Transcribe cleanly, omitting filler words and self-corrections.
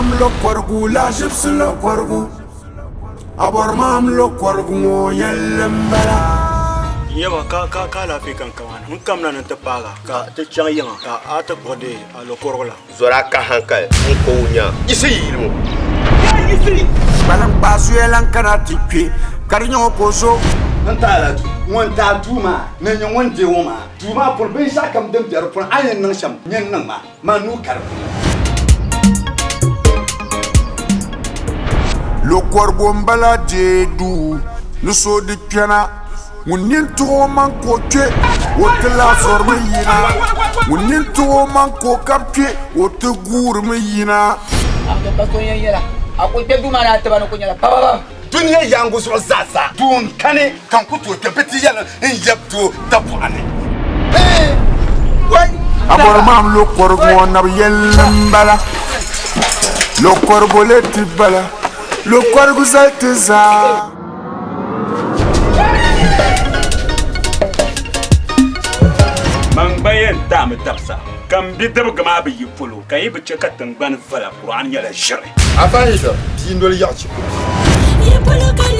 maam lokɔrigu lahaʒibisi lokɔrigu a bɔri maam lokɔrigu ŋɔ yɛlli m-bala. N yaba ka ka ka alaafee ka n kamana n kamina ni n ti paagi a ka ti chaŋ yiŋa ka a ti kpuɣi deei a lokɔrigu la. Zɔri a ka hankali n ko o nya yiɣisi yi yili ŋɔ. Kpalim kpaa suya lan kana ti kpe ka di nyɛ o ka o zo. N ti a la duu, ŋun ti a duu maa ni nyɛ ŋun deei o maa. Duu maa puuni binshɛɣukam din be di puuni a ni yɛn niŋ shɛm, nyin niŋ ma. Man nuu ka di puuni. Lokɔrigu m-bala deei duu ni so di kpɛna. Ŋun nini tuɣi o maŋ ka o kpe, o ti lahi zɔrimi yina. Ŋun nini tuɣi o maŋ ka o kabi kpe, o ti guurimi yina. Dunia yaangu zuɣu zaasa doo n-kani ka n ku tooi kpe bɛ ti yɛli n yab doo dabɔɣu ni. A bɔri maam lokɔrigu ŋɔ nabi yɛlli m-bala. Lokɔrigu lee ti bala, lokɔrigu zali ti zaa. Man gba yɛn taami dabisa, ka m bidibigi maa bi yi polo, ka yi bi chɛ ka tiŋgbani vala, Kur'an nyɛla ʒiri. Afa Hidr bia noli yaɣi chi ku bia.